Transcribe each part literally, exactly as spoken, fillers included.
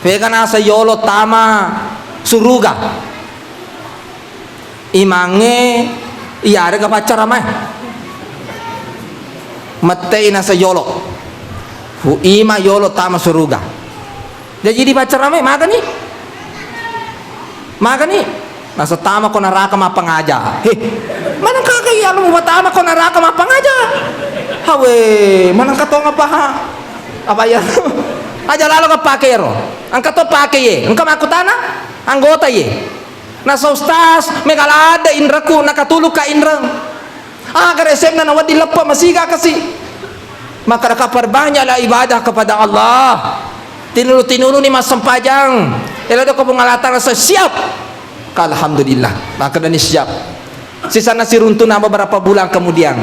Fega nasa yolo tama suruga. Imangnge iyarega paccaramae. Mettei nasa yolo. Fu ima yolo tama suruga. Jaji di paccaramae magani? Magani? Nasa tama ko neraka mappangaja. He, maneng kaga iya lu tama ko neraka mappangaja? Hawe, maneng katong apa ha? Apa iya? Aja lalo ka pake ro. Engka to pake ye. Engka makkutana anggota ye. Nasa ustaz, mega ladde inreku, nakatulu ka inreng. Aga resemna nawedding leppe masiga kasi. Maka raka perbanyaklah ibadah kepada Allah. Tinulu-tinuluni massempajang. Elo doko Puang Allah Ta'ala sa-, siap. Ka alhamdulillah. Maka dani siap. Sisana siruntu nama beberapa bulan kemudian.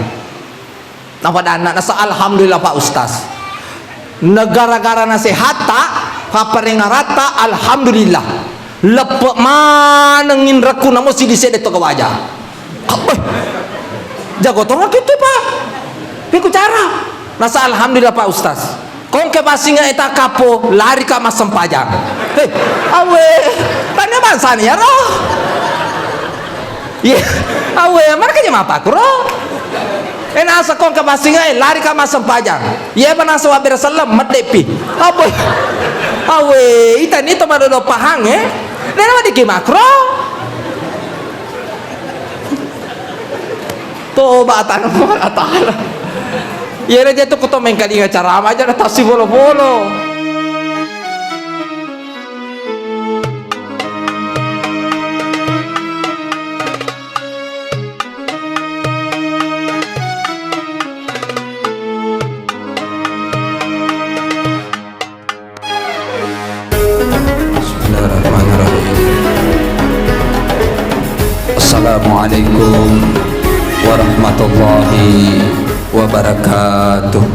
Napadanna nasa alhamdulillah Pak Ustaz. Negara-gara nasehatta, papparengaratta, alhamdulillah. Leppe maneng inrekku namo sidi sedde to kawaja. Abbeh. Jago tonga kitte, Pak. Piku cara. Nasa alhamdulillah Pak Ustaz. Kongke passinga eta kapo lari ka massempajang. Heh, awe. Tanya bangsani ya roh. Iya, awe, mareka je mapakuro. Eh, nasa kong ke passinga, eh, lari ka massempajang. Iya, pa nasa wabbere selleng, meddepi. Awe, awe, itani to madodo pahang, eh. Dena wadiki makro. Toba tanah Allah Ta'ala. Iya, raja tu kuto mengkalinga carama aja, ada tasi bolo-bolo. Bismillahirrahmanirrahim. Assalamualaikum warahmatullahi wabarakatuh.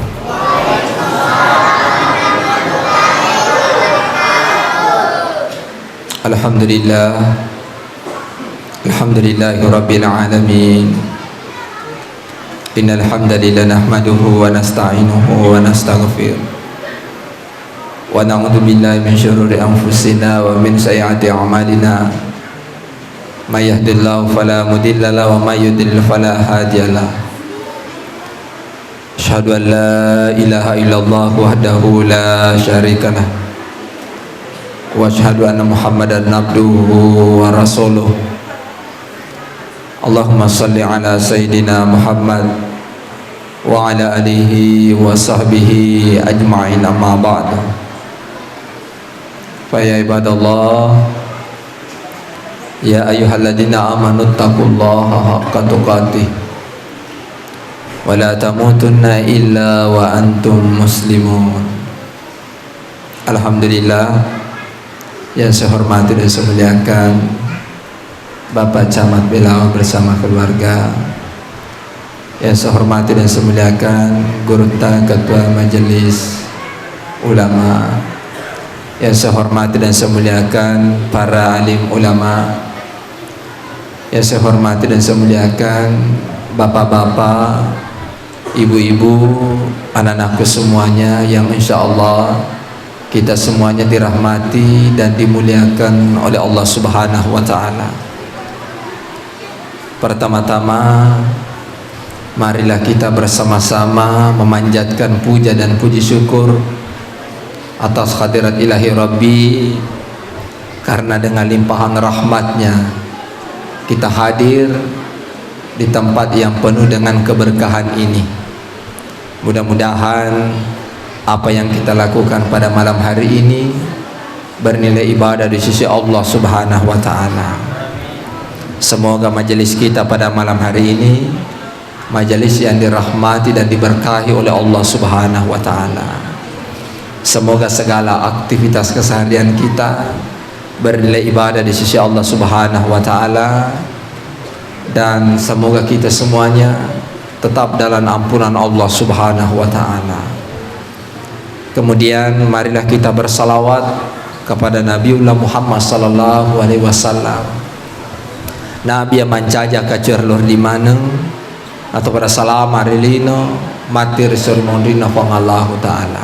Alhamdulillah. Alhamdulillahi rabbil alamin. Innal hamdalillah nahmaduhu wa nasta'inuhu wa nastaghfiruh. Wa na'udzu billahi min syururi anfusina wa min sayyiati a'malina. May yahdihillahu fala mudilla lahu wa may yudlil fala hadiya lahu. Asyhadu an la ilaha illallah wahdahu la syarika lah. Wa asyhadu anna Muhammadan abduhu wa rasuluh. Allahumma salli ala sayyidina Muhammad wa ala alihi wa sahbihi ajma'in, amma ba'du. Fa ya ibadallah, ya ayyuhalladzina amanu taqullaha haqqa tuqatih wa la tamutunna illa wa antum muslimun. Alhamdulillah, yang saya hormati dan saya muliakan Bapak Camat Belawa bersama keluarga, yang saya hormati dan saya muliakan Gurutta Ketua Majelis Ulama, yang saya hormati dan saya muliakan para alim ulama, yang saya hormati dan saya muliakan bapak-bapak, ibu-ibu, anak-anakku semuanya yang insya Allah kita semuanya dirahmati dan dimuliakan oleh Allah Subhanahu wa Ta'ala. Pertama-tama, marilah kita bersama-sama memanjatkan puja dan puji syukur atas hadirat Ilahi Rabbi, karena dengan limpahan rahmatnya kita hadir di tempat yang penuh dengan keberkahan ini. Mudah-mudahan apa yang kita lakukan pada malam hari ini bernilai ibadah di sisi Allah Subhanahu wa Ta'ala. Semoga majelis kita pada malam hari ini majelis yang dirahmati dan diberkahi oleh Allah Subhanahu wa Ta'ala. Semoga segala aktivitas keseharian kita bernilai ibadah di sisi Allah Subhanahu wa Ta'ala, dan semoga kita semuanya tetap dalam ampunan Allah Subhanahu wa Ta'ala. Kemudian, marilah kita bersalawat kepada Nabiullah Muhammad sallallahu alaihi wasallam. Nabi yang mancaja kacuer lor di maneng atau pada salama ri lino, mati ri suri monrinna Puang Allahu Ta'ala.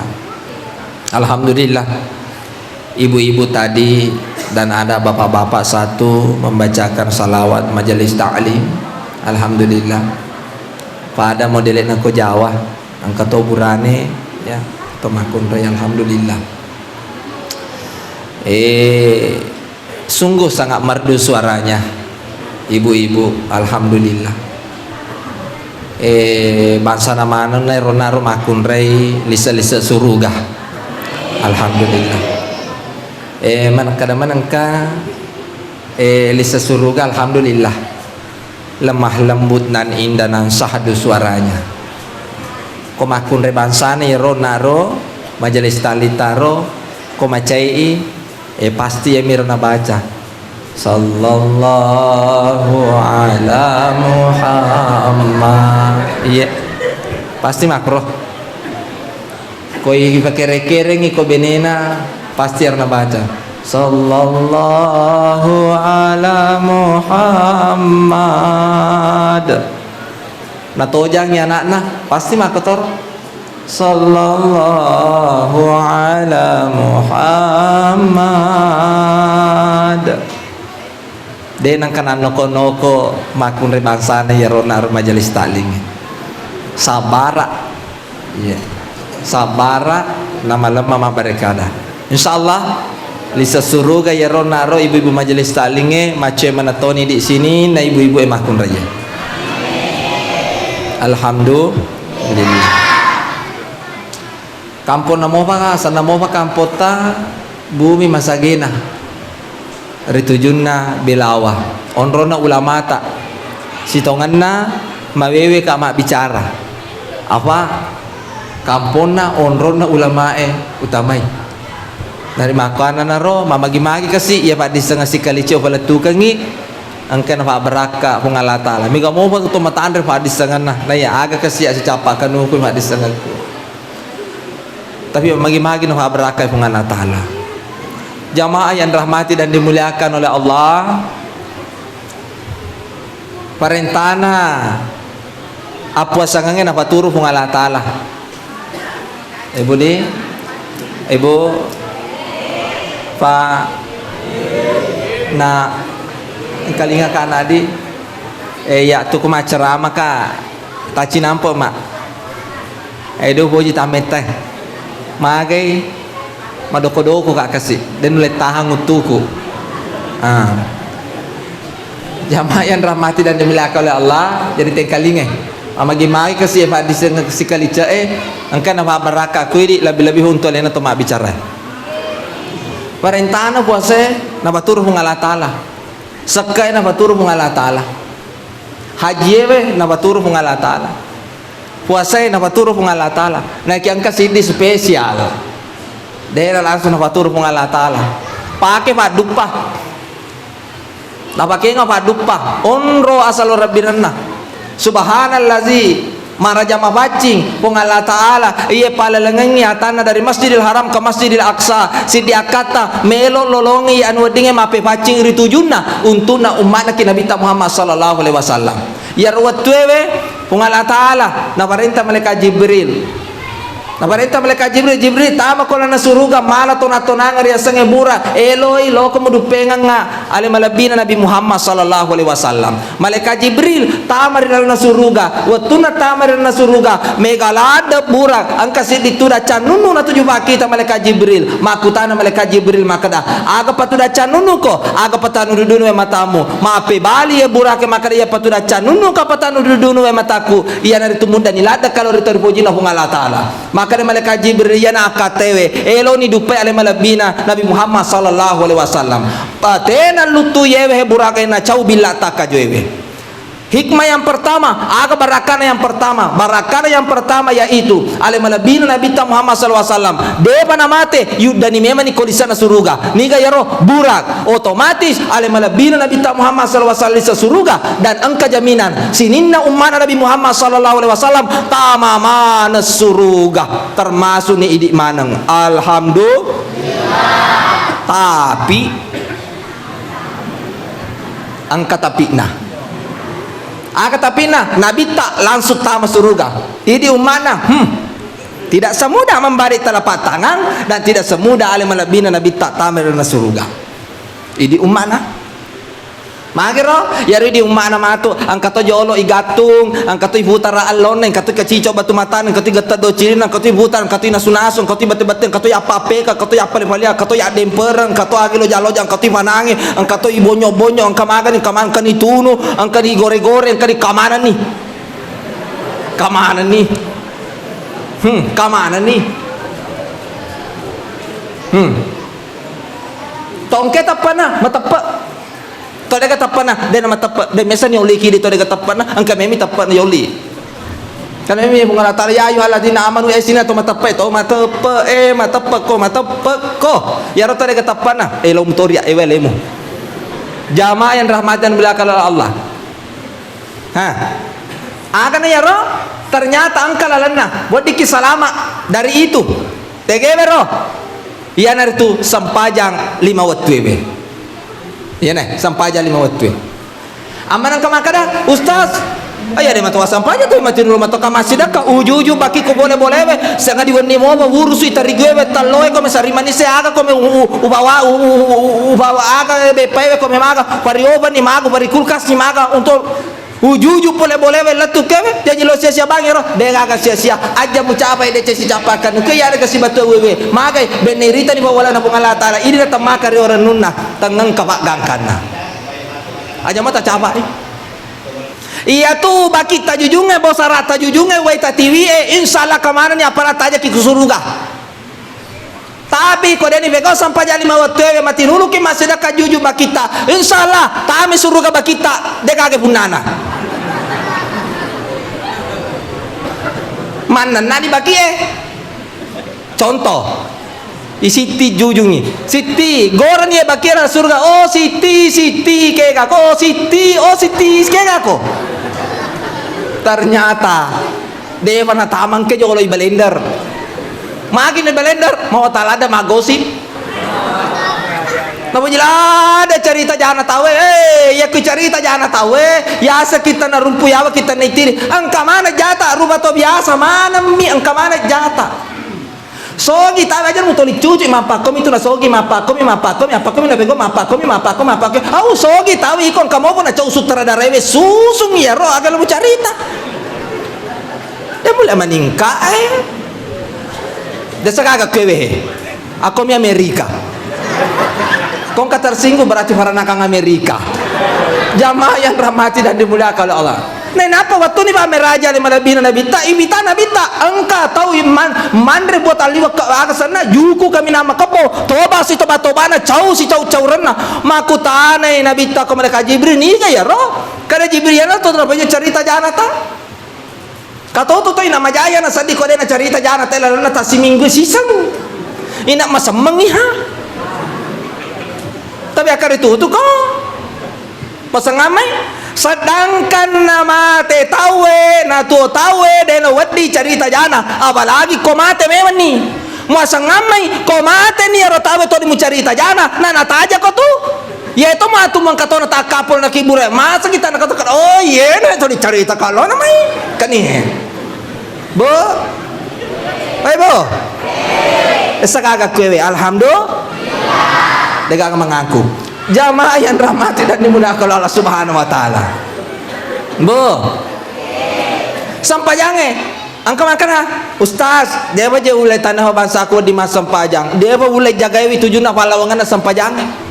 Alhamdulillah. Ibu-ibu tadi dan ada bapak-bapak satu membacakan salawat majelis taklim. Alhamdulillah. Pada modele nako Jawa, engka to burane, ya, to makkunrai, alhamdulillah. Eh, sungguh sangat merdu suaranya ibu-ibu, alhamdulillah. Eh, bangsana manenna ero naro makkunrai lise-lise suruga. Alhamdulillah. Eh, man-, kada manengka, eh, lise suruga, alhamdulillah. Lemah lembut nan indah nan sahdu suaranya. Ko makkunrai bangsana ero naro majelis taklim taro, ko macai i, eh, pasti iyamiro nabaca. Sallallahu ala Muhammad. Iya. Pasti makro. Ko ipakere-kerengi ko benena, pasti ero nabaca. Sallallahu ala Muhammad. Natojangi anakna, pasti makkotor. Sallallahu ala Muhammad. De nengka nannoko-noko makkunrai bangsana iyaro naro majelis taklim. Sabara. Iya. Sabara namalemma mabbarekada. Insyaallah, lise suruga iyaro naro ibu-ibu majelis taklingnge, maccoe manatoni di sini na ibu-ibu e makkunraie. Alhamdulillah. Kamponna mopa, asenna mopa kampotta, Bumi Masagena. Ri tujunna Belawa. Onronna ulamata. Sitongenna mawewe ka mabbicara. Apa kamponna onronna ulamae utamai. Nari makkuannanaro, mamagi-magi kasi iya paddissengeng sikalicio palettukengngi, engka nafabbarakka Puang Allah Taala. Mega mopa to matanre paddissengenna. Naiya aga kasi sicappa kanuku paddissengengku. Tapi magi-magi nafabbarakkai Puang Allah Taala. Jamaah yang dirahmati dan dimuliakan oleh Allah, parentana appuasangengnge napaturu Puang Allah Taala. Ibu di, Ibu, Pak, na, kalinga ka nadi, eh, ya tuku maccerama ka, tacinampo ma. Edo poji tammetta. Magai madoko-doko ka kasi, de nulle tahang uttuku. Ah. Jamaah yang dirahmati dan dimuliakan oleh Allah, jadi tengkalingai. Mamagi-magi kasi paddiseng sikalice e, engka nafabbarakka kuidi lebih-lebih untuk alena to mabbicara. Parentana puasa e napaturu Puang Allah Taala. Sekka e napaturu Puang Allah Taala. Haji ewe napaturu Puang Allah Taala. Puasae napaturu Puang Allah Taala. Naiki engka siddi spesial. Dera langsung napaturu Puang Allah Taala. Pake padduppa. Napakenga padduppa. Onro asal rabbirenna. Subhanallazi maraja mapaccing Puang Allah Taala. Iye palalengengngi atanna dari Masjidil Haram ke Masjidil Aqsa. Siddi akkatta melo lolongi anu weddingnge mappepaccing ri tujunna. Untunna ummatna ki Nabitta Muhammad sallallahu alaihi wasallam. Iyaro wettuewe, Puang Allah Taala naparenta malaikat Jibril. Naparenta malaikat Jibril, "Jibril, tama ko lalenna suruga, mala tona-tonangeng riasengnge Burak, eloi loko muduppengengnga ale malebbina Nabi Muhammad sallallahu alaihi wasallam." Malaikat Jibril tama ri lalenna suruga. Wettunna tama ri lalenna suruga, mega ladde Burak, engka siddi tudang cannunnu natuju pakkita malaikat Jibril. Makkutana malaikat Jibril makkeda, "Aga patudang cannunnuko? Aga patanu dudunu we matamu?" Mappebali ye Burake makkeda, "Iya patudang cannunnuka patanu dudunu we mataku, iyanaritu muddani ladde kalo ri toripojinna Puang Allah Taala." Makkeda malaikat Jibril, "Iyana akkatewe, eloni duppai ale malebbina Nabi Muhammad sallallahu alaihi wasallam. Patena luttu yewe he Burake nacau billa takkajoewe." Hikmah yang pertama, aga barakkana yang pertama? Barakkana yang pertama yaitu ale malebbina Nabitta Muhammad sallallahu alaihi wasallam depa namate, yuddani memani ko lise'na suruga. Niga yaro? Burak. Otomatis ale malebbina Nabitta Muhammad sallallahu alaihi wasallam lise suruga dan engka jaminan sininna ummana Nabi Muhammad sallallahu alaihi wasallam tama maneng suruga, termasuk ni idi maneng. Alhamdulillah. Tapi engka tapi'na. Aga tapi'na? Nabitta langsung tama suruga. Idi ummana, hmm. Tidak semudah membalik telapak tangan dan tidak semudah ale malebbina Nabitta tama ri suruga. Idi ummana. Magero, yaro idi ummana matu, engka to jolo igattung, engka to iputara allonna, engka to kacico batu matana, engka to getta docirina, engka to iputara, engka to inasu-nasu, engka to ibette-bette, engka to yappa-appeka, engka to yappale-palea, engka to yaddempereng, engka to agi loja-loja, engka to ipanange, engka to ibonyo-bonyo, engka magani, engka ma-, engka nitunu, engka digore-gore, engka dikamanani. Kamanani. Hmm, kamanani. Hmm. Tongke tappana, mateppe. To dega tappana, dena mateppe. De mesa ni oli kidi to dega tappana, engka memi tappana yoli. Karena memi Puang Allah Taala, "Ya ayyuhalladzina amanu", eh, sini to mateppe, to mateppe, eh, mateppe ko, mateppe ko. Yaro to dega tappana, eh, lo mutoria, eh, welemu. Jamaah yang rahmatan bilakal Allah. Ha. Agana yaro? Ternyata engka lalenna. Weddikki salama dari itu. Tegewero? Iyanaritu sempajang lima wettuewe. Iyana, sempajang lima wettue. Amma nengka makkada, "Ustaz, iya de matoa sempajang tu mati dulu matoka masjid ka uju-uju baki ko bole-bolewe, sengadi wenni momo wurusu itariguewe talloe ko mesari manise aga ko me u-, u-, ubawa, u-, u-, u-, u-, ubawa aga beppaewe ko memaga, pariobani magu, pari kulkas ni maga untuk uju-uju pole bolewe lettu kewe, jaji lo sia-sia bangero, de gaga sia-sia, aja mucapai de cesi capakan, ke ya de kasi batu wewe, magai, benne irita ni bawalana Puang Allah Taala, ini na temaka ri orang nunna, tengeng kapa gangkanna. Aja mata capai. Iya tu baki tajujunge, bosara tajujunge, wai tatiwie, insya Allah kemana ni apala tajaki ku suruga. Tapi ko deni pegau sampajang lima wettuewe mati nuluki massedekka juju bakitta, insya Allah tami suruga bakitta, de gaga punnana. Mannennani bakie. Contoh, i Sitti jujungi. Sitti, gorani e bakie na suruga, "Oh Sitti, Sitti, kegako, oh Sitti, oh Sitti, kegako." Ternyata Depa natamangke jolo i balender. Magi na balender, mau talada maggosip. Napuji lada carita jana tauwe, eh, iya ku carita jana tauwe, yasa kita narumpu yawa kita naitiri. Engka mana jata, rupa to biasa, mana mi, engka mana jata. Sogi tawe aja mutoli cucu, mappakkomi tu nasogi, mappakkomi, mappakkomi, mappakkomi, napegau, mappakkomi, mappakkomi, mappakkomi. Au sogi tawe iko engka mopo na cau sutradara ewe susung iyaro aga lo mucarita. De mulai maningka, eh. Desa gaga kewe. Ako mi Amerika. Kongka tersinggung berarti paranakang Amerika. Jamaah yang rahmati dan dimuliakan oleh Allah. Nainappa wettuni pammeraja le malebbina Nabitta, ibita Nabitta, engka tau man-, manre buah talliweng ke-, aga senna, juku kaminang makebbo, toba sitoba-tobana, cau sicau-caurenna. Makkutanai Nabitta ko malaikat Jibril, niga iyaro? Kada Jibril iyana to napaja carita janata. Katoto to ina majaya na seddi ko de na carita jana te lalenna tassiminggu siseng. Ina masemmengi ha. Tapi akkari tutu ko. Pasengammai. Sedangkan na mate tauwe, na tuo tauwe, de na wedding carita jana. Apalagi ko mate memenni. Muasengammai, ko mate ni ero tauwe to di mucarita jana, na nataja ko tu. Iye to matu mengkatona takkapol na kibure, masa kita na katakan, "Oh, iye na to dicarita kalau na mai." Kan iye. Bo? Hai, Bo? Esa gaga kuewe, alhamdulillah. Degaga mengaku. Jamaah yang rahmati dan dimuliakan Allah Subhanahu wa Ta'ala. Bo? Sampajange, engka makkeda, "Ustaz, depa je ulle tanah bangsaku di massempajang. Depa ulle jagaiwi tujunna pallawanganna sempajange."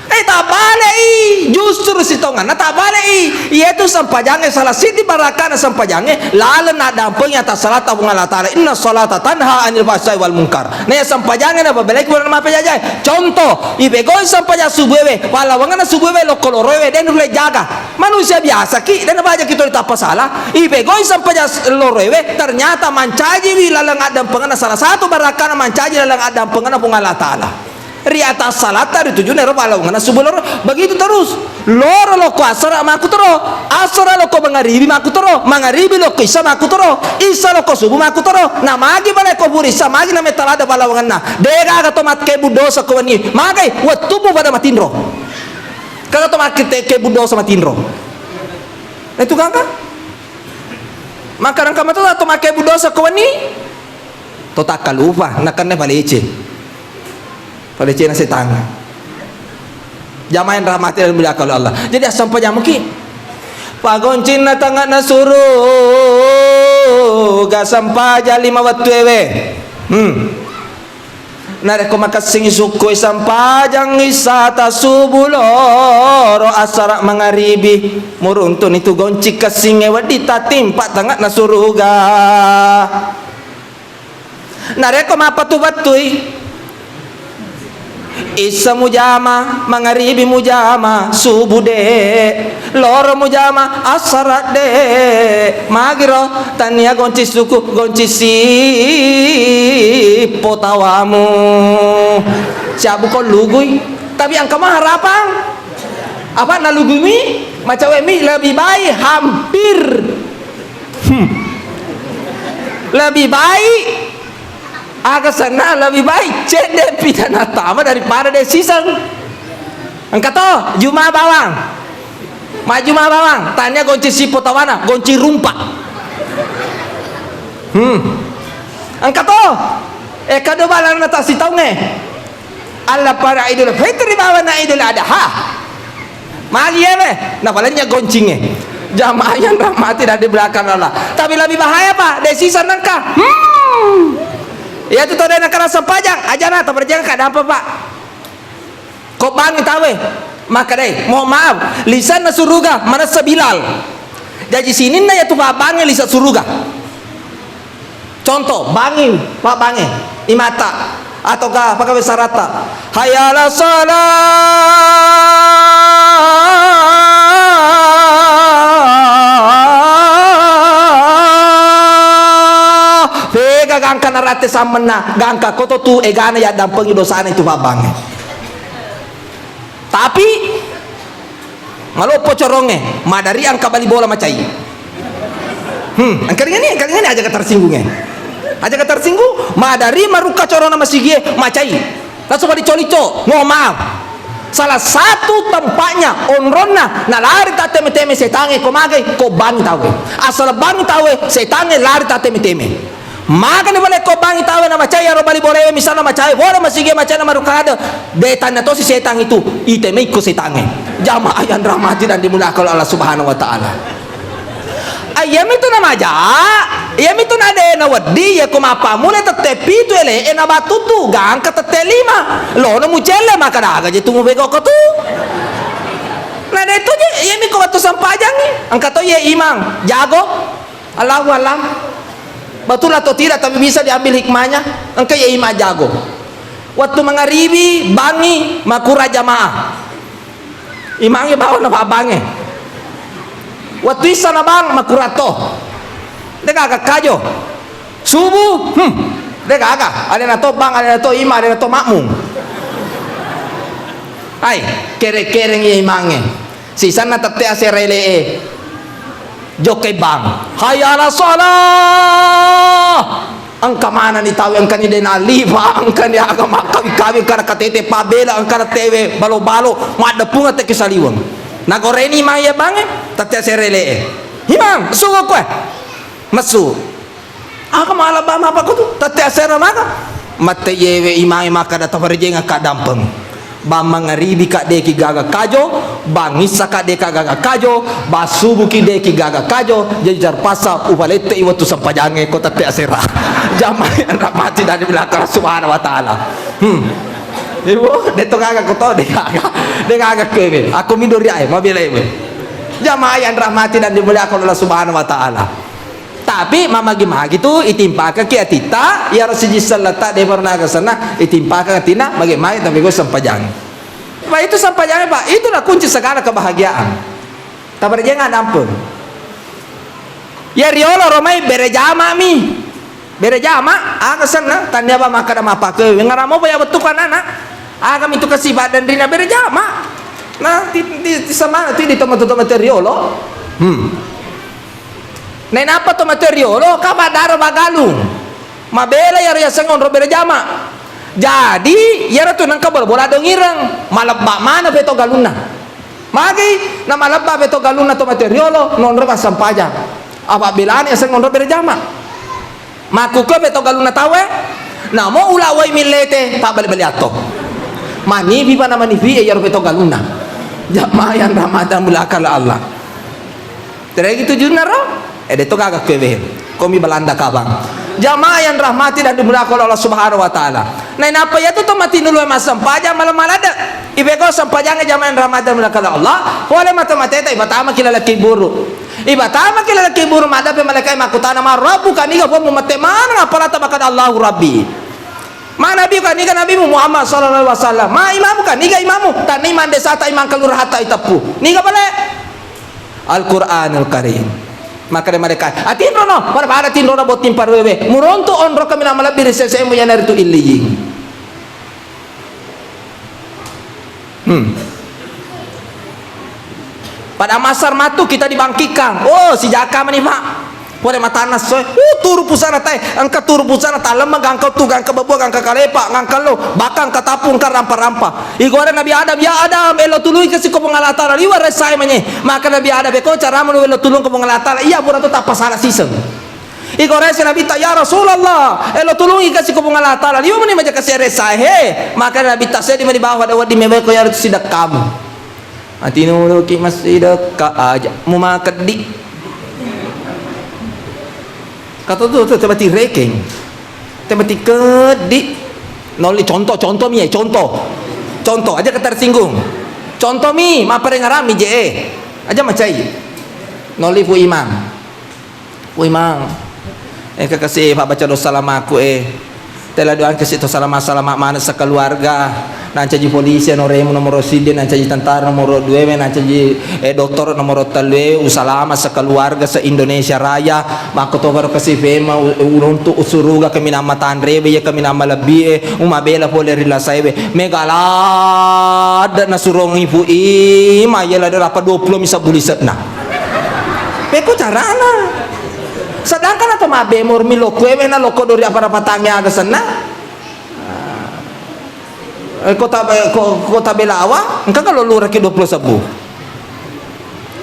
Eh, tabbalei, justru sitonganna tabbalei. Iyatu sempajange salah siddi barakkana sempajange laleng naddampengi atas salata Puang Allah Ta'ala. "Inna salata tanha anil fahsai wal munkar." Nah, sempajange na pabelai kuburan mapejajae. Contoh, ipegoi sempajang subuhewe, pallawanganna subuhewe lokko loroewe, den nulle jaga. Manusia biasa ki, dan baja kita tappa salah. Ipegoi sempajang s-, loroewe, ternyata mancajiwi laleng addampengenna, salah satu barakkana mancaji laleng addampengenna Puang Allah Ta'ala. Ri atas salata ri tujunna ero pallawangenna subuh loro. Begitu terus. Loro lokko asara makkutoro. Asara lokko mangaribi makkutoro. Mangaribi lokko isa makkutoro. Isa lokko subuh makkutoro. Na magi bale ko buri isa magi na metalada pallawangenna. Degaga to makkebbu dosa ko wenni. Magai wettumu pada matinro. Kaga to makkete kebbu dosa matinro. Itu gaga. Maka rangka matoa to makkebbu dosa ko wenni. To takkalupa, nakenna palece. Palecena setang. Jamaah yang rahmati dan dimuliakan oleh Allah. Jadi, assampajang muki. Pagoncinna tangngana suruga sampajang lima wettu ewe. Hmm. Narekko makessingi sukku e sampajang issa ta subuh loro asara mangaribi. Muruntuni tu gonci kessingnge wedding tatimpa tangngana suruga. Narekko mappatu-patui, issa mujama, mangaribi mujama, subuh de, loro mujama, assara de, magiro, tania gonci suku, gonci sippo tawamu. Siabu ko lugui, tapi engka ma harapang. Apa nalugumi, macawemi lebih baik hampir. Hmm. Lebih baik aga senna, lebih baik cedde pidana tama daripada de siseng. Engka to, juma bawang. Majuma bawang, tania gonci sippo tawana, gonci rumpa. Hmm. Engka to, eh, kado balana tasitaunge. Alla pada Idul Fitri bawana Idul Adha. Magi ya, weh? Napalanya goncinge. Jamaah yang rahmati dan dimuliakan Allah. Tapi lebih bahaya, Pak. De sisa nengka. Hmm. Ya tu tau de nengka rasa pajang. Ajana, taperjang ka dampa, Pak. Ko bangi tawe. Maka deh, mohon maaf. Lisanna suruga, manessa Bilal. Jaji sininna ya tu Pak bangi lisa suruga. Contoh, bangi, pabbange, imata, ataukah pagawe sarata. Hayya ala shalah. Tega gangka narate sammenna, gangka koto tu egana yaddampengi dosana itu pabbange. Tapi maloppo corongnge, madari engka bali bola macai. Hmm, engka ringani, engka ringani aja tersinggungnge. Aja tersinggung, madari marukka corona masigie macai. Langsung bali colico, mohon maaf. Salah satu tempatnya, onronna, nalari tatteme-teme setangnge, ko magai, ko bangi tauwe. Asal bangi tauwe, setangnge lari tatteme-teme. Magani pale ko bangi tawe na macai aro bali bolewe, misalna macai bola masigi macai na marukade, de tanna tosi setang itu, ite meikko setangnge. Jamaah yang rahmati dan dimuliakan oleh Allah Subhanahu wa Ta'ala. Ayyami tu na maja, iyami tu na de na weddi, ya ko mapamule tette pitu ele, e na batutu, gangka tette lima. Lono mucelle, maka daga je tu mubego ko tu. Na de tu je, iyami ko wettu sampajangi, engka to ye imang, jago. Allahu alam. Betul atau tidak, tapi bisa diambil hikmahnya. Engka ya imang jago. Waktu mangaribi, bangi, makura jamaah. Imangnge bawa na pabbangnge. Waktu isa na bang, makura to. Deka aga kajo. Subuh, hmm. Deka aga. Ada na to bang, ada na to imang, ada na to makmum. Ai, kere-kereng ya imangnge. Sisanna tette asera ele'e. Jokkai bang. Hayya ala shalah. Engka manani tawe, engkani dena lipa, engkani aga makkawi-kawi, engkana katete pabela, engkana tewe balo-balo, maddeppung teke saliweng. Nagoreni mai ya bange, tette asera ele'e. Himang, sugo koe. Messu. Aga malebba mapa ko tu? Tette asera maka. Mette yewe imangnge makkada tafarejeng akka dampeng. Bang mangaribi ka deki gaga kajo, bang issa ka deka gaga kajo, bang subuh ki deki gaga kajo, jadi terpaksa upalette i wettu sempajangnge ko tette asera. Jamaah yang rahmati dan dimuliakan Allah Subhanahu wa Ta'ala. Hmm. Ibu, de to gaga ko to, de gaga. De gaga kewe. Aku mido riae, mabela ibu. Jamaah yang rahmati dan dimuliakan Allah Subhanahu wa Ta'ala. Tapi mamagi-magi tu itimpakaki atitta, iyaro siji selletta de baru naga senna, itimpakang atinna, magi-magi tapi gue sempajang. Pak, itu sempajangnya, Pak, itulah kunci segala kebahagiaan. Tabarjeng adampeng. Ya riolo romai bere jama mi. Bere jama, aga senna, tania ba makkada mapake, ngaramo ya betul kan anak. Aga mitu kasi badan rina bere jama. Nah, ti, ti, ti sama, ti di tomato tomato riolo. Hmm. Nainappa to mate riolo, ka maddaro magalung. Mabela iyaro yaseng onro bere jama. Jadi, iyaro tu nengka bola-bola dongireng, malebba mana peto galunna. Magi na malebba peto galunna to mate riolo, nonro massempajang. Apa belani yaseng onro bere jama. Makkukue peto galunna tauwe, namo ula wai millete, pabbali-bali atto. Manifi pa na manifi, e, iyaro peto galunna. Jamaah yang rahmatan mulakala Allah. Teregi tujunna ro? E, de to gaga kue wehe. Komi Belanda kabang. Jamaah yang rahmati dan dimuliakan oleh Allah Subhanahu wa Ta'ala. Nainappa iyatu to matinulu massempajang malam-malam de. Ipeko sempajang jamaah yang rahmati dan dimuliakan oleh Allah. Pole mate-mateta ipatamaki laleng kuburu. Ipatamaki laleng kuburu, maddeppe malaikae makkutana, "Man rabbuka?" Niga Puammu? Mate maneng apalata makkeda, "Allahu Rabbi." "Man nabiyuka?" Niga Nabimu? "Muhammad sallallahu alaihi wasallam." "Man imamuka?" Niga imamu? Tanni mandesata, imang kelurahatta iteppu. Niga pale? Al-Qur'anul Karim. Makkeda malaikae, "Atinrono, pada-pada tinrona botting paruewe. Murontu onro kaminang malebbi ri sesemu, iyanaritu Illiyin." Hmm. Pada massar matu kita dibangkitkan. Oh, sijaka mani, Pak. Pole matanna soe. Uh, turu pusana tae. Engka turu pusana tallemma, gangka tu, gangka babua, gangka kalepa, gangka lo, bahkan engka tapu, engka rampa-rampa. Igore Nabi Adam, "Ya Adam, elo tulungi kasi ko Puang Allah Taala, liwa ressae manye." Maka Nabi Adam, "Eko caramu elo tulung ko Puang Allah Taala?" Iya, pura tu tappa sala siseng. Ikorese Nabitta, "Ya Rasulullah, elo tulungi kasi ko Puang Allah Taala, liwa mani maja kasi ressae he." Maka Nabitta, "Seddi mani bawa pada wedding mebeko yaro sidekkamu." Atinuluki massidekka aja mu makeddi. Kata tu, tu temati rekeng. Temati keddi. Nolli contoh, contoh mi, eh, contoh. Contoh aja ketersinggung. Contoh mi, mapparengarang mi je, eh. Aja macai. Nolli Fu Imang. Woi, Mang. Eh, kakasi, eh, pabbaca doa salamaku, eh. Tela doang kasi to salama-salama maneng sekeluarga. Nancaji polisi nomoremu nomoro siddi, nancaji tentara nomoro dua, we nancaji, eh, dokter nomoro tellu, eh, usalama sekeluarga se-Indonesia Raya. Makko to karo kasi fema, u-, uruntu usuruga kaminang matanre, be, iya kaminang malebbi, eh, umabela pole ri lasai, we. Mega ladde nasurong ibu i, ma iya ladde rapa dua puluh misa bulise'na. Pekko carana. Sedangkan atau mabbemor mi lokko ewe na lokko dori apa-apa tange aga senna. Eh, kota be-, ko-, kota Belawa, engka kalau luraki dua puluh sebbu.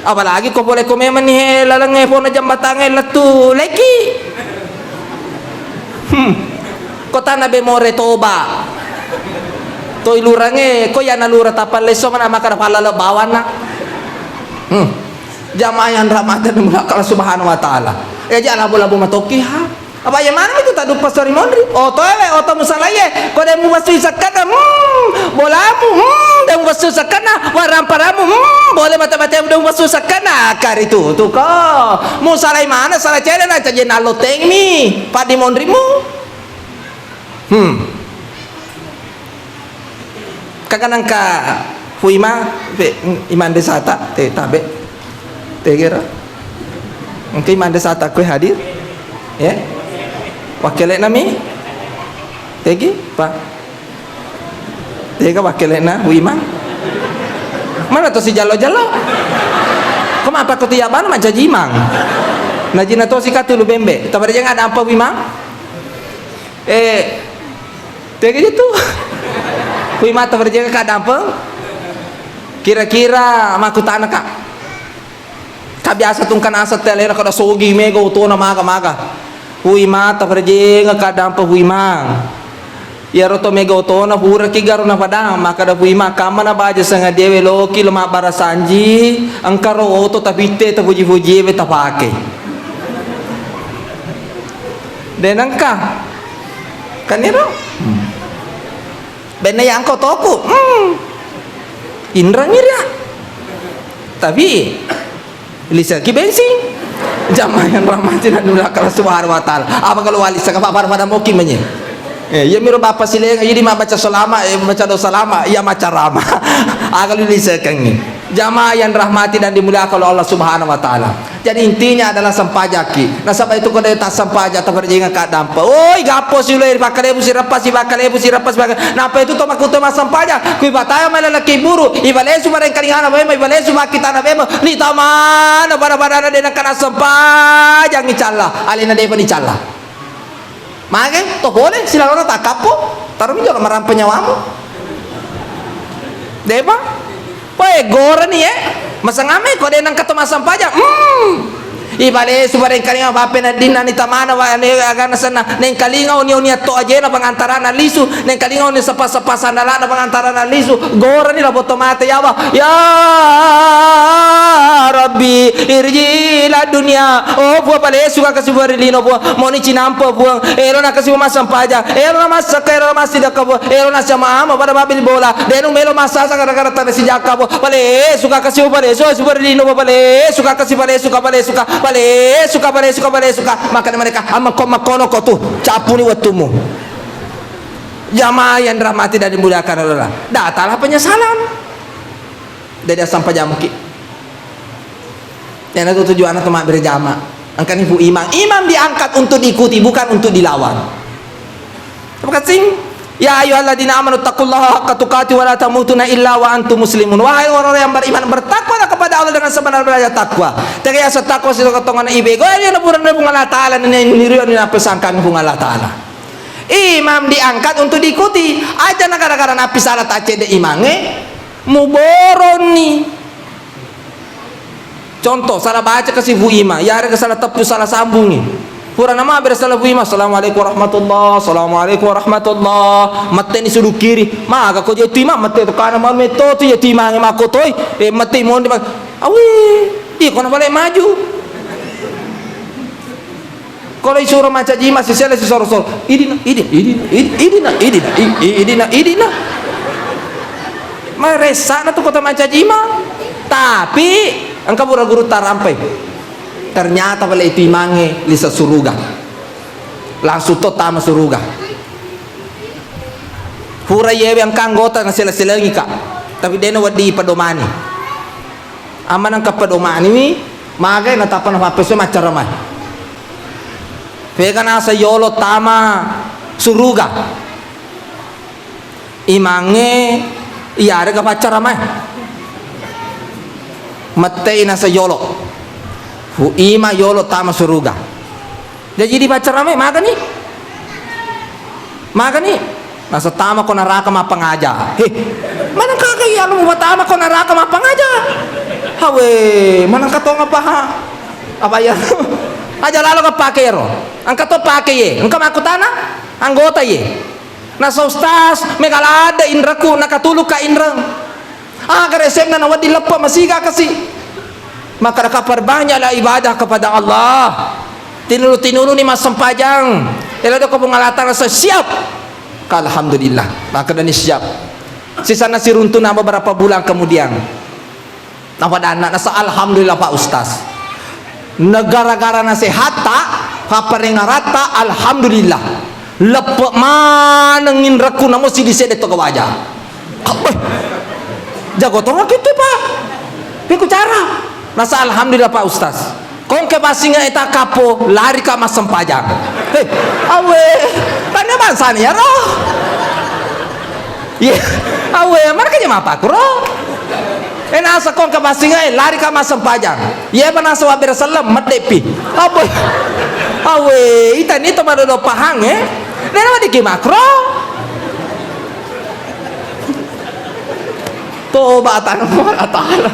Apalagi ko pole ko memang ni he laleng e pona jambatang e lettu leki. Hmm. Kota na bemore Toba. Toi lurange, ko yana lura tappa lesso mana maka da pallalo bawanna. Hmm. Jamaah yang rahmatan dan dimuliakan Allah Subhanahu wa Ta'ala. Ya, aja labu-labu matoki, ha. Apa ya mana itu taduppa sori monri? Oto ewe, oto musalaye. Ko de mubasui sakkanna, hmm, bolamu, hmm, de mubasui sakkanna, waramparamu, hmm, boleh mata-mata de mubasui sakkanna. Kari tu, tu ko. Musalai mana, salah cedde na caje nallo teng mi. Padi monrimu. Hmm. Kaga nangka Fu Imang, pe, Imang Desata, te, tabe. Tegero. Engka Imang Desata kue hadir. Ya. Wakkele'na mi. Tegi, Pak. Tega wakkele'na Fu Imang. Mana to si jalo-jalo? Ko mapa ko tiap bana mancaji Imang. Najina to si katulu bembe. Tabarejeng ada apa Fu Imang? Eh, tega je tu. Kui mata berjaga ka dampeng. Kira-kira makkutana ka. Ka biasa tungkan asa telena kada sogi mega otona maga-maga. Kui mata berjaga ka dampeng kui mang. Iyaro to mega otona pura ki garo na padang, maka da kui mang kamma na baja sengadia we loki lo mabbarasanji, engka ro oto tapitte tapuji-puji we tapake. De nengka. Kan iro? Hmm. Benne yangko toku. Hmm. Inrangi ria. Tapi lisaki bensin. Jamaah yang rahmati dan dimuliakan Allah Subhanahu wa Ta'ala. Apa kalau wali saka pada pada moki menye? Eh, iya miro bapa silenga, jadi ma baca salama, eh, baca doa salama, iya maca rama. Aga lu lisekengi. Jamaah yang rahmati dan dimuliakan oleh Allah Subhanahu wa Ta'ala. Jadi intinya adalah sempajaki. Nasaba itu ko de tassempajang taperjengeng ka dampa. Oi, gappo si ulai, pakalebu si reppa si, pakalebu si reppa si, pakale-, napa itu to makkutto massempajang. Kui pataya mai lalaki buru, ibalesu barengkalingana bemo, ibalesu bakkitana bemo, ni tamana pada-padana de nengka nassempajang icalla. Alena depa nicalla. Mage to pole silalona takkappo, taromi jolo marampe nyawamu. Depa? Poe gorani, eh. Masangame ko de nengka to massempajang. Hmm. Ipalesu barengkalinga pappeneddinna ni tamana wa-, ne-, agana senna. Nengkalinga oni-oni atto ajena pangantarana lisu. Nengkalinga oni sepa-sepa sandalana pangantarana lisu. Gorani la foto mate, ya Allah. Ya Rabbi, irji ila dunia. Oh, Puang, palesu ka kasi Puang ri lino, Puang. Moni cinampa, Puang. Elo na kasi massempajang. Elo na massakka, elo na massidakka, Puang. Elo na sama ama pada babil bola. Denu melo massasa gara-gara tana sijakka, Puang. Palesu ka kasi, palesu, palesu ri lino, Puang. Palesu ka kasi, palesu ka, palesu ka. Palesu ka, palesu ka, palesu ka. Makanya mereka, "Ammako-, makkono ko tu. Capuni wettumu." Jamaah yang dirahmati dan dimuliakan Allah. Datanglah penyesalan. Jadi assampajammuki. Iyanatu tujuanna to mabbere jama. Engkani fu imang. Imam diangkat untuk diikuti, bukan untuk dilawan. Apa kasing? Ya ayyuhalladzina amanu taqullaha haqqa tuqatih wa la tamutunna illa wa antum muslimun. Wahai orang-orang yang beriman, bertakwalah kepada Allah dengan sebenar-benarnya takwa. Tegaya setakwa sito ketongan ibe. Goya dia naburan Puang Allah Ta'ala, ni, ni, ni, ni, ni, apa sangkan Puang Allah Ta'ala. Imam diangkat untuk diikuti. Aja na gara-gara napi salah tacede imange, muboronni. Contoh, salah baca kasi Bu Ima, yarega salah teppu, salah sambungi. Pura nama bere salah Bu Ima, "Assalamualaikum warahmatullah, assalamualaikum warahmatullah." Metteni suduk kiri. Maga ko je tu imang, mette to kana mau metto tu je tu imange makkotoi. Eh, mette mondi mak-, awi, di kona balik maju. Kalau isuro maca jima, sisele sisoro-soro. Idina, idina, idina, id-, idina, idina, i-, i-, idina, idina. Maressana tu kota maca jima. Tapi engka pura guru tarampai. Ternyata pale itu imange lisa suruga. Langsung to tama suruga. Pura yewe engka anggota nasela-selengi ka. Tapi dena wedding pedomani. Amma nengka pedomaniwi, magai natappa napappesui maccaramae. Pega nasa yolo tama suruga. Imangnge iyarega paccaramae. Mettei nasa yolo. Fu ima yolo tama suruga. Jaji dipaccaramae magani? Magani? Nasa tama ko naraka mappangaja. He, manengka ka iya lu mupatama ko naraka mappangaja? Hawe, manengka tonga paha. Apa iya? Aja lalo ka pake ero. Engka to pake ye. Engka makkutana? Anggota ye. Nasa ustaz, mega ladde inreku, nakatulu ka inreng. Aga resemna nawedding leppe masiga kasi. Maka raka perbanyaklah ibadah kepada Allah. Tinulu-tinuluni massempajang. Elo doko Puang Allah Ta'ala sa-, siap. Ka alhamdulillah. Maka dani siap. Sisana siruntu'na beberapa bulan kemudian. Napadanna nasa alhamdulillah Pak Ustaz. Negara-gara nasehatta, papparengaratta, alhamdulillah. Leppe maneng inrekku namo sidi sedde to kawaja. Abbeh. Jago tonga kitu, Pak. Piku cara? Nasa alhamdulillah Pak Ustaz. Kongke basinga eta kapo, lari ka massempajang. Hei, awe, tanya bangsani ya roh. Iya, awe, mereka je mapakuro. Eh, nasa kongke basinga, eh, lari ka massempajang. Iya, pa nasa wabbere selleng, meddepi. Apa? Awe, ita ni to madodo pahang, eh. Nena wadiki makro. Toba tanu Allah Ta'ala.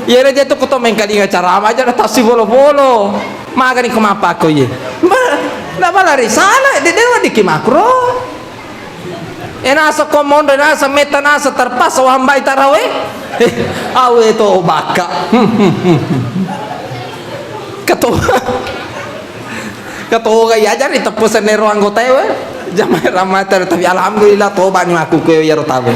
Iya, raja tu kuto mengkalinga carama aja na tasi bolo-bolo. Magani ko mapako ye. Ma, na malari sana, de, de wadiki makro. E nasa ko monro, nasa metta, nasa terpaksa wambai tarawe. Eh, awe to bakka. Ketua. Ketua ya, jadi teppu senero anggota ya, we. Jamaah rahmati, tapi alhamdulillah toba ni aku ke ya rotawe.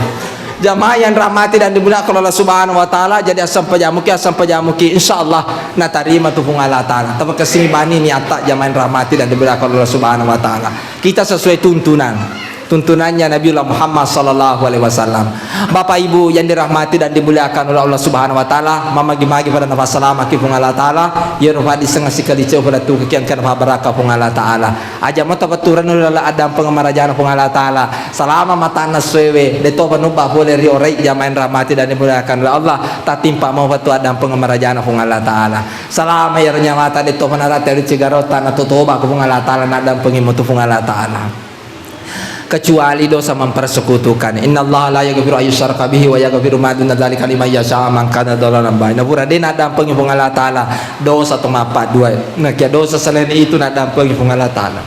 Jamaah yang rahmati dan dimuliakan Allah Subhanahu wa Ta'ala, jadi asam pajamuki, asam pajamuki, insyaallah natarima tu Puang Allah Ta'ala. Tapi kesini bani niatta jamaah yang rahmati dan dimuliakan Allah Subhanahu wa Ta'ala. Kita sesuai tuntunan. Tuntunannya Nabiullah Muhammad sallallahu alaihi wasallam. Bapak Ibu yang dirahmati dan dimuliakan oleh Allah Subhanahu wa Ta'ala, mamagi-magi pada nafas salamaki Puang Allah Ta'ala, ya rufa di sengah sikali ceu pada tu kekian kana barakah Puang Allah Ta'ala. Aja mata baturan ulala addampeng marajana Puang Allah Ta'ala. Salama matanna suewe, de toba nubba pole ri orai jamaah yang rahmati dan dimuliakan oleh Allah, tatimpa mau batu addampeng marajana Puang Allah Ta'ala. Salama ya nyawata de toba narate ri cigarota na toba ku Puang Allah Ta'ala, na addampeng mutu Puang Allah Ta'ala. kecuali dosa mempersekutukan. Innallaha la yaghfiru ayyusyraka bihi wa yaghfiru ma duna dzalika liman yasha man kana dzalaman ba'id. Napura de' naddampengi Puang Allah Taala dosa to mappaddua. Nakia dosa selain itu naddampengi Puang Allah Taala.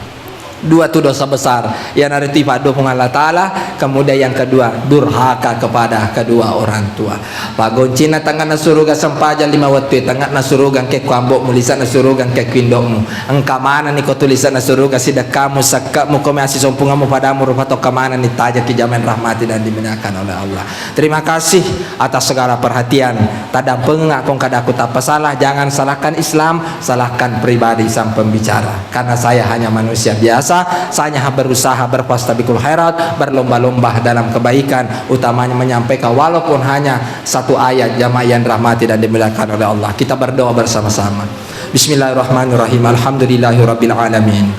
Dua tu dosa besar. Iyanaritu ipaddua Puang Allah Taala. Kemudian yang kedua, durhaka kepada kedua orang tua. Pagoncina tengngana suruga sempajang lima wettu, tengngana suruga engka ko ambo'mu, lise'na suruga engka ko indo'mu. Engka manenni ko tu lise'na suruga sidekkamu, sekke'mu, ko masi sompungemmu, padamu rupa tokka manenni tajaki jamaah yang rahmati dan dimuliakan oleh Allah. Terima kasih atas segala perhatian. Taddampengeng ko engka ada aku tappa salah, jangan salahkan Islam, salahkan pribadi sang pembicara. Karena saya hanya manusia biasa, saya hanya berusaha berfastabiqul khairat, berlomba-lomba dalam kebaikan, utamanya menyampaikan walaupun hanya satu ayat, jamaah yang dirahmati dan dimuliakan oleh Allah. Kita berdoa bersama-sama. Bismillahirrahmanirrahim. Alhamdulillahirabbil alamin.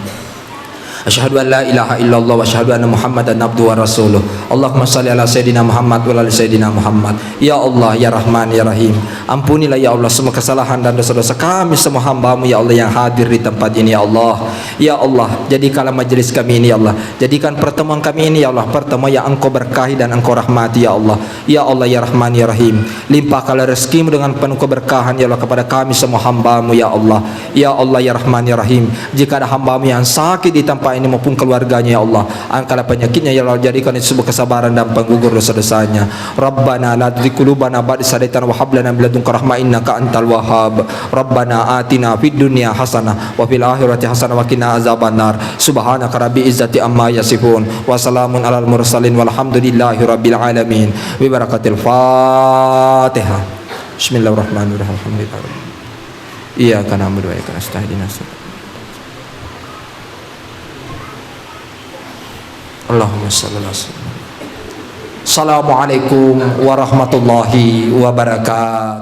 Asyhadu an la ilaha illallah wa asyhadu anna Muhammadan abduhu wa rasuluh. Allahumma shalli ala Sayyidina Muhammad wa ala ali Sayyidina Muhammad. Ya Allah, ya Rahman, ya Rahim, ampunilah ya Allah semua kesalahan dan dosa-dosa kami semua hamba-Mu ya Allah yang hadir di tempat ini ya Allah. Ya Allah, jadikanlah majelis kami ini ya Allah, jadikan pertemuan kami ini ya Allah pertemuan yang Engkau berkahi dan Engkau rahmati ya Allah. Ya Allah, ya Rahman, ya Rahim, limpahkanlah rezekimu dengan penuh keberkahan ya Allah kepada kami semua hamba-Mu ya Allah. Ya Allah, ya Rahman, ya Rahim, jika ada hamba-Mu yang sakit di tempat ini maupun keluarganya ya Allah, angkatlah penyakitnya ya Allah, jadikan itu sebuah kesabaran dan penggugur dosa-dosanya. Rabbana la tuzigh qulubana ba'da idh hadaytana wa hab lana min ladunka rahmah innaka antal wahhab. Rabbana atina fid dunya hasanah wa fil akhirati hasanah wa qina azabannar. Subhanaka rabbil izzati amma yasifun. Wa salamun alal mursalin walhamdulillahi rabbil alamin. Bi barakatil Fatihah. Bismillahirrahmanirrahim. Alhamdulillah. Iyyaka na'budu wa iyyaka nasta'in. Ihdinas siratal Allahumma shalli ala sayyidina. Assalamualaikum warahmatullahi wabarakatuh.